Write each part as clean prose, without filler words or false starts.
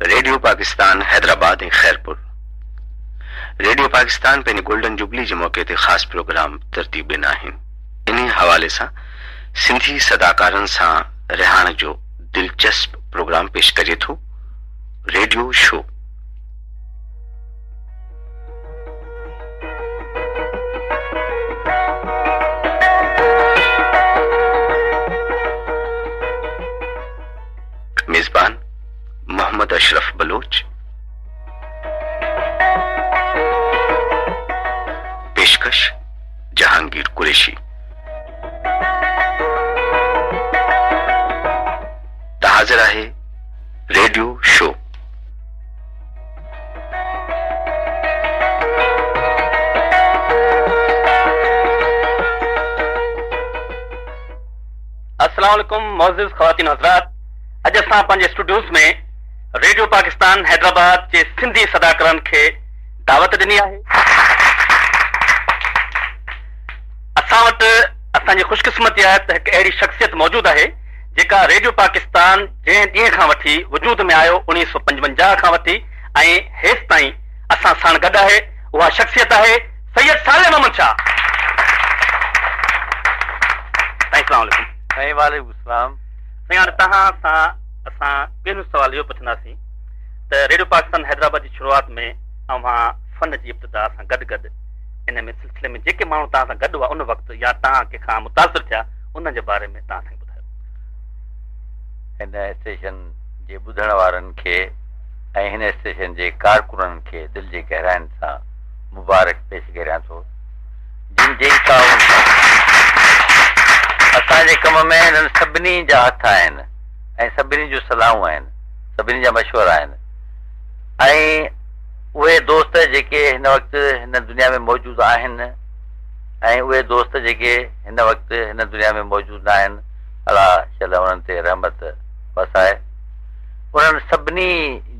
Radio Pakistan Hyderabad ۽ Khairpur radio Pakistan پنهنجي golden jubilee جي موقعي تي خاص پروگرام ترتيب ڏنا آهن. انهي حوالي سان سنڌي صداڪارن سان رهاڻ جو دلچسپ پروگرام پيش ڪجي ٿو، ريڊيو شو. ميزبان محمد اشرف بلوچ، پيشڪش جهانگير قريشي. ته حاضر آهي ريڊيو شو. السلام عليڪم معزز خواتين و حضرات اڄ اسان پنهنجي اسٽوڊيوز ۾ ريڊيو پاڪستان حيدرآباد جي سنڌي صداڪارن کي دعوت ڏني آهي. اسان وٽ اسان جي خوش قسمتي آهي ته هڪ اهڙي شخصيت موجود آهي جيڪا ريڊيو پاڪستان جنهن ڏينهن کان وٺي وجود ۾ آيو 1955 کان وٺي ۽ هيستائين اسان ساڻ گڏ آهي اها شخصيت آهي سيد صالح محمد شاهه. سائين السلام عليڪم. سائين وعليڪم السلام. سائين هاڻي توهان سان اسان پهريون سوال اهو پڇنداسين ته ريڊيو پاڪستان حيدرآباد جي شروعات ۾ اوهان فن جي ابتدا سان گڏ گڏ ان ۾ سلسلي ۾ جيڪي ماڻهو توهان سان گڏ هئا ان وقت يا توهان ڪنهن کان متاثر ٿيا انهن جي باري ۾ توهان سائين ٻڌايو. هن اسٽيشن جي ٻڌڻ وارن کي ۽ هن اسٽيشن جي ڪارڪنن کي دل جي گهراين سان مبارڪ پيش ڪريان ٿو جن جي ئي تعاون سان اسان جي ڪم ۾ انهن سڀني جا هٿ آهن ۽ سڀني جون صلاحون آهن سڀني جا مشورا آهن ۽ اهي دوست جيڪي هن وقت هن دنيا ۾ موجود آهن ۽ اهي دوست جيڪي هن وقت هن دنيا ۾ موجود نه آهن الله شل انهن تي رحمت وسائي انهن سڀني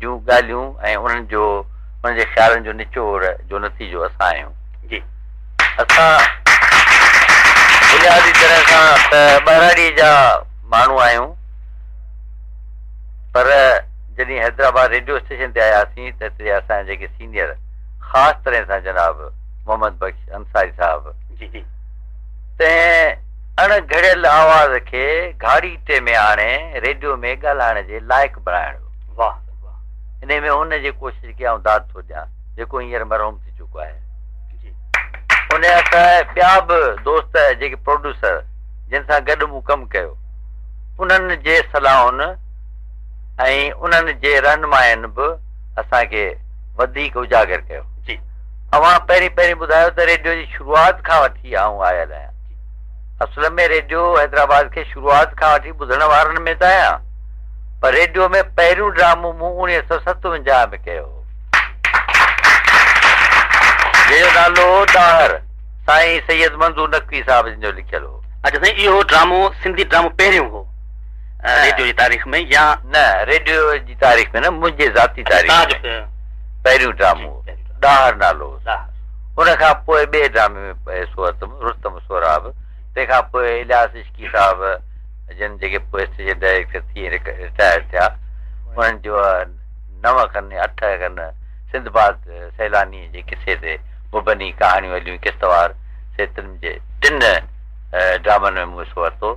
جون ڳالهيون ۽ انهن جو انهن جي خيالن جو نچوڙ جو نتيجو اسان آهيون. جي. اسان بنيادي طرح سان ته ٻهراڙيء جا ماڻهو آهيون پر جڏهن حيدرآباد ريڊيو اسٽيشن تي آياسين ته هتي اسان جا جيڪي سينيئر خاص طرح سان جناب محمد بخش انصاري صاحب جي جي. تنهن اڻ گهڙيل آواز کي گهاڙيٽي ۾ آڻي ريڊيو ۾ ڳالهائڻ جي لائق بڻائڻ. واه واه. انهي ۾ هن جي ڪوشش کي آئون داد ٿو ڏيان جيڪو هينئر مرحوم ٿي چڪو آهي. جي. ان کان سواء ٻيا به دوست جيڪي پروڊيوسر جن سان گڏ مون ڪم ڪيو انهن جي صلاحن ۽ انهن جي رهنمائين به اسان کي وڌيڪ اجاگر ڪيو. جي. اوهان پهرين پهرين ٻڌايو ته ريڊيو جي شروعات کان وٺي آئون آيل آهيان. اصل ۾ ريڊيو حيدرآباد کي شروعات کان وٺي ٻڌڻ وارن ۾ ته آهيان پر ريڊيو ۾ پهريون ڊرامو مون 1957 ۾ ڪيو هو جنهن جو نالو هو ڏاهر سائين سيد منظور نقوي صاحب جن جو لکيل هو. اڇا سائين اهو ڊرامو سنڌي ڊرامو پهريون هو ريڊيو جي تاريخ ۾ يا. نه ريڊيو جي تاريخ ۾ نه منهنجي ذاتي تاريخ ۾ پهريون ڊرامو هو ڏاهر نالو هوس. ان کان پوء ٻئي ڊرامي ۾ حصو ورتم رستم سهراب تنهن کان پوء الياس عشقي صاحب جن جيڪي پوء اسٽيشن ڊائريڪٽر ٿي رٽائرڊ ٿيا انهن جو نو کن يا اٺ کن سنڌباد سيلاني جي قصي تي مبني ڪهاڻيون هليون قسطوار سي تن جي ٽن ڊرامن ۾ مون حصو ورتو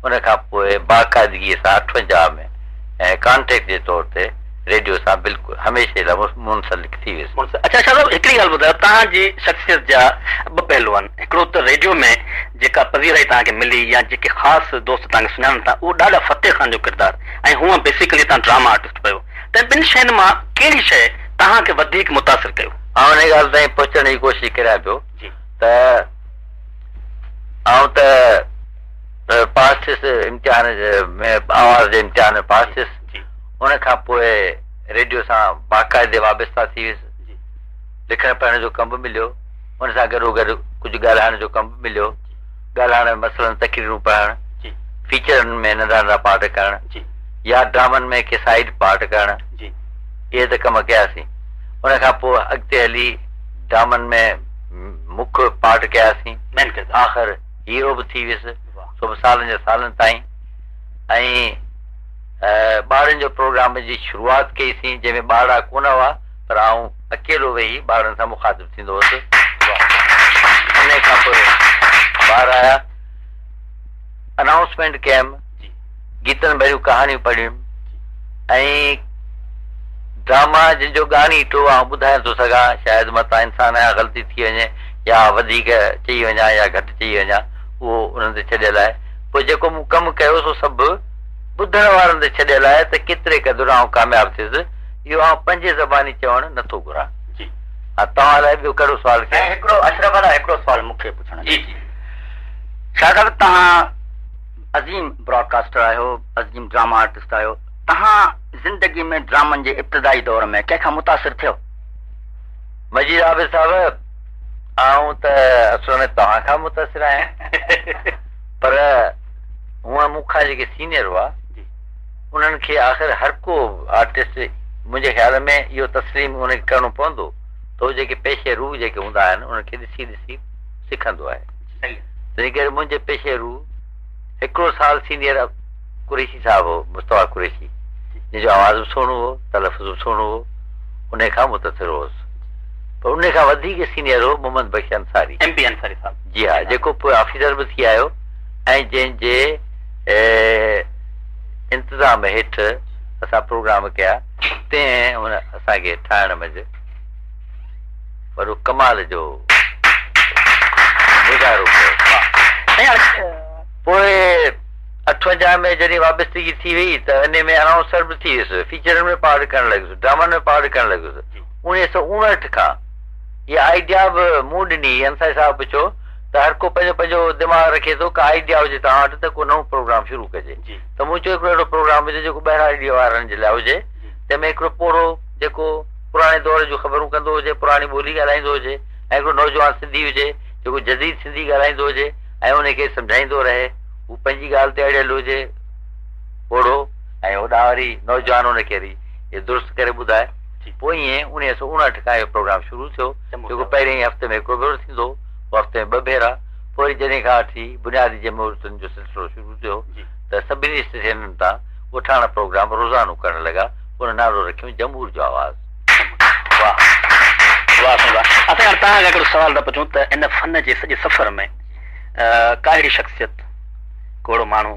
ان کان پوء باقاعدگيء سان 58 ۾ ڪانٽريڪٽ جي طور تي ريڊيو سان بلڪل هميشه لاء منسلڪ ٿي ويس. اڇا شاهه صاحب هڪڙي ڳالهه ٻڌايو توهان جي شخصيت جا ٻه پهلو آهن هڪڙو ته ريڊيو ۾ جيڪا پذيرائي توهان کي ملي يا جيڪي خاص دوست توهان کي سڃاڻن ٿا اهو ڏاڏا فتح خان جو ڪردار ۽ هونء بيسيڪلي توهان ڊراما آرٽسٽ به آهيو ته ٻن شين مان ڪهڙي شيء توهان کي وڌيڪ متاثر ڪيو؟ آئون انهيء ڳالهه تائين پهچڻ جي ڪوشش ڪريان پيو ته آئون ته پاس ٿيس امتحان ۾ آواز جي امتحان ۾ پاس ٿيس ان کان پوء ريڊيو سان باقاعدي وابسته ٿي ويس لکڻ پڙهڻ جو ڪم به مليو ان سان گڏو گڏ ڪجهه ڳالهائڻ جو ڪم به مليو ڳالهائڻ ۾ مثلاً تقريرون پڙهڻ فيچرن ۾ ننڍا ننڍا پارٽ ڪرڻ يا ڊرامن ۾ ڪي سائيڊ پارٽ ڪرڻ اهي ته ڪم ڪياسين ان کان پوء اڳتي هلي ڊرامن ۾ مک پارٽ ڪياسين آخر هيرو به ٿي ويس سو به سالن جا سالن تائين ۽ ٻارن جو پروگرام جي شروعات ڪئي سين، جنهن ۾ ٻارڙا ڪونه هئا، پر آئون اڪيلو ويهي ٻارن سان مخاطب ٿيندو هوس. انهيء کان پوء ٻار آيا، انائونسمينٽ ڪيم، گيتن ڀريون ڪهاڻيون پڙهيم ۽ ڊراما جن جو ڳاڻيٽو آئون ٻڌائي نٿو سگهان، شايد متان انسان آهيان غلطي ٿي وڃي يا وڌيڪ چئي وڃان يا گهٽ چئي وڃان، اهو انهن تي ڇڏيل آهي. پوء جيڪو مون ڪم ڪيو سو سڀ ٻڌڻ وارن تي ڇڏيل آهي ته ڪيتري قدر آئون ڪامياب ٿيس، اهو آئون پنهنجي زباني چوڻ نه ٿو گهران. جي. ها توهان الائي ٻيو ڪهڙو سوال ڪيو. سائين هڪڙو اشرف ادا هڪڙو سوال مون کي پڇڻ جي جي شاهه صاحب توهان عظيم براڊڪاسٽر آهيو عظيم ڊراما آرٽسٽ آهيو توهان زندگي ۾ ڊرامن جي ابتدائي دور ۾ ڪنهن کان متاثر ٿيو؟ مجيد عابد صاحب آئون ته اصل ۾ توهان کان متاثر آهيان پر هونئن مون کان جيڪي سينيئر هئا انهن کي آخر هر ڪو آرٽسٽ منهنجي خيال ۾ اهو تسليم ان کي ڪرڻو پوندو ته هو جيڪي پيش رو جيڪي هوندا آهن انهن کي ڏسي ڏسي سکندو آهي تنهن ڪري منهنجي پيش رو هڪڙو سال سينيئر قريشي صاحب هو مصطفيٰ قريشي جنهن جو آواز به سهڻو هو تلفظ به سهڻو هو انهي کان متاثر هوس پر انهي کان وڌيڪ سينيئر هو محمد بخش انصاري ايم بي انصاري صاحب جي ها جيڪو پوء آفيسر به ٿي آيو ۽ جنهن جي انتظام هيٺ اسان پروگرام ڪيا تنهن هن اسان کي ٺاهڻ منجهه وڏو ڪمال جو مظاهرو ڪيو. پوء 58 ۾ جڏهن وابستگي ٿي وئي ته انهي ۾ انائونسر به ٿي ويس، فيچرن ۾ پارٽ ڪرڻ لڳس، ڊرامن ۾ پارٽ ڪرڻ لڳس. 1959 کان اها آئيڊيا به مون ڏني، انصاري صاحب پڇيو ته هر ڪو پنهنجو پنهنجو دماغ رکي ٿو، ڪا آئيڊيا هجي توهان وٽ ته ڪو نئون پروگرام شروع ڪجي. ته مون چيو هڪڙو اهڙو پروگرام هجي جيڪو ٻهراڙيء وارن جي لاء هجي، تنهن ۾ هڪڙو پوڙهو جيڪو پراڻي دور جون خبرون ڪندو هجي، پراڻي ٻولي ڳالهائيندو هجي ۽ هڪڙو نوجوان سنڌي هجي جيڪو جديد سنڌي ڳالهائيندو هجي ۽ ان کي سمجهائيندو رهي، هو پنهنجي ڳالهه تي اڙيل هجي پوڙهو ۽ هوڏانهن وري نوجوان ان کي وري درست ڪري ٻڌائي. پوء ائين 1959 کان اهو پروگرام شروع ٿيو، جيڪو پهرين ئي هفتي ۾ هڪڙو ڀيرو ٿيندو هو، پوء هفتي ۾ ٻه ڀيرا، پوء وري جڏهن کان وٺي بنيادي جمهوريتن جو سلسلو شروع ٿيو ته سڀني اسٽيشنن تان ڳوٺاڻا پروگرام روزانو ڪرڻ لڳا، ان نالو رکيون جمهور جو آواز. واه واه سائين واه. اسان هاڻي توهان کان هڪڙو سوال ٿا پڇون ته ان فن جي سڄي سفر ۾ ڪا اهڙي شخصيت، ڪو اهڙو ماڻهو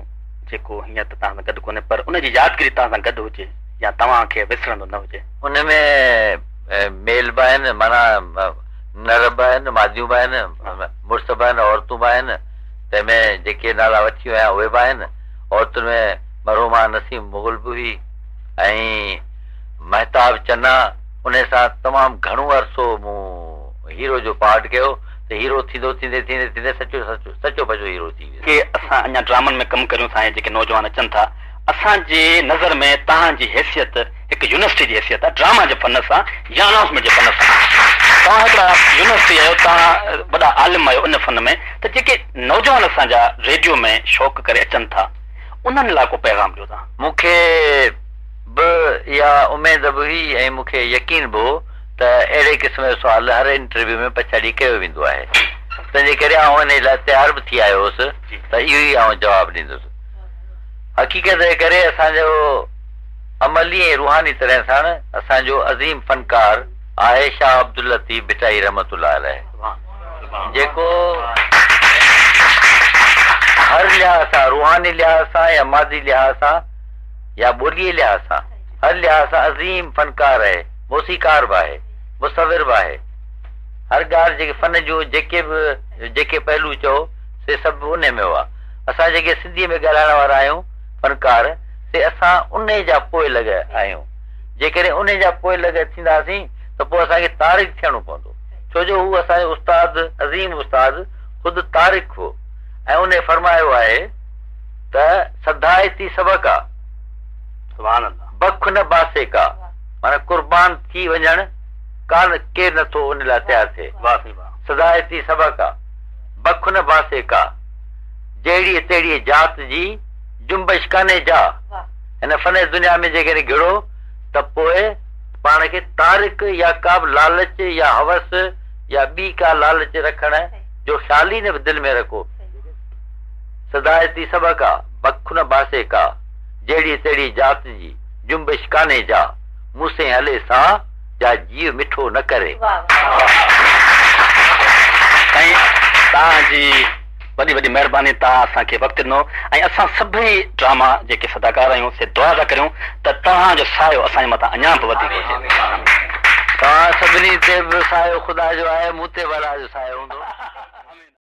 جيڪو هينئر ته توهان سان گڏ ڪونهي پر ان جي يادگيري توهان سان گڏ هجي يا توهان کي وسرندو نه هجي؟ ان ۾ ميل به آهن معنيٰ نر به آهن ماديون به آهن مڙس به آهن عورتون به آهن تنهن ۾ جيڪي نالا وٺي ويا اهي به آهن عورتن ۾ مرحومه نسيم مغل به هئي ۽ مهتاب چنا انهي سان تمام گهڻو عرصو مون هيرو جو پارٽ ڪيو ته هيرو ٿيندو ٿيندي ٿيندي ٿيندي سچو سچو سچو پچو هيرو ٿي ويس. ڪي اسان اڃا ڊرامن ۾ ڪم ڪريون ٿا ۽ جيڪي نوجوان اچن ٿا اسان جي نظر ۾ توهان جي حيثيت هڪ يونيورسٽي جي حيثيت آهي ڊراما جي فن سان يا انائونسمينٽ جي فن سان توهان هڪڙا يونيورسٽي آهيو توهان وڏا عالم آهيو ان فن ۾ ته جيڪي نوجوان اسان جا ريڊيو ۾ شوق ڪري اچن ٿا انهن لاء ڪو پيغام ڏيو توهان. مون کي به اها اميد به هئي ۽ مون کي يقين به هو ته اهڙي قسم جو سوال هر انٽرويو ۾ پڇاڙي ڪيو ويندو آهي تنهنجي ڪري آئون انهي لاء تيار به ٿي آيو هوس ته اهو ئي آئون جواب ڏيندس. حقيقت جي ڪري اسان جو عملي ۽ روحاني طرح ساڻ اسان جو عظيم فنڪار آهي شاهه عبداللطيف ڀٽائي رحمة الله عليه جيڪو هر لحاظ سان روحاني لحاظ سان يا مادي لحاظ سان يا ٻوليء لحاظ سان هر لحاظ سان عظيم فنڪار آهي موسيقار به آهي مصور به آهي هر ڳالهه جيڪي فن جون جيڪي به جيڪي پهلو چئو سي سڀ انهي ۾ هئا اسان جيڪي سنڌيء ۾ ڳالهائڻ وارا آهيون فنڪار سي اسان انهي جا پوئلڳ آهيون. جيڪڏهن انهي جا پوئلڳ ٿينداسين ته پوء اسان کي تارڪ ٿيڻو پوندو. ڇو جو هو اسان جو استاد، عظيم استاد، خود تارڪ هو ۽ انهي فرمايو آهي ته سڌائتي سڀڪا، بک نه باسي ڪا، معنيٰ قربان ٿي وڃڻ ڪا نه ڪير نه ٿو ان لاء تيار ٿئي. سڌائتي سڀڪا، بک نه باسي ڪا. جهڙيء تهڙيء جات جي جنبش ڪانهي جا. هن فني دنيا ۾ جيڪڏهن گهڙو ته پوء پاڻ کي تارڪ يا ڪا به لالچ يا هوس يا ٻي ڪا لالچ رکڻ جو خيال ئي نه دل ۾ رکو. سڌائتي سڀڪا، بک نه باسي ڪا. جهڙي تهڙي جات جي، جنبش ڪانهي جا، مون سين هلي سا، جا جيء مٺو نه ڪري. سائين توهان جي وڏي وڏي مهرباني توهان اسان کي وقت ڏنو ۽ اسان سڀئي ڊراما جيڪي صداڪار آهيون سي دعا ٿا ڪريون ته توهان جو سايو اسان جي مٿان اڃان به وڌيڪ هجي. توهان سڀني تي به سايو خدا جو آهي مون تي به الله جو سايو هوندو.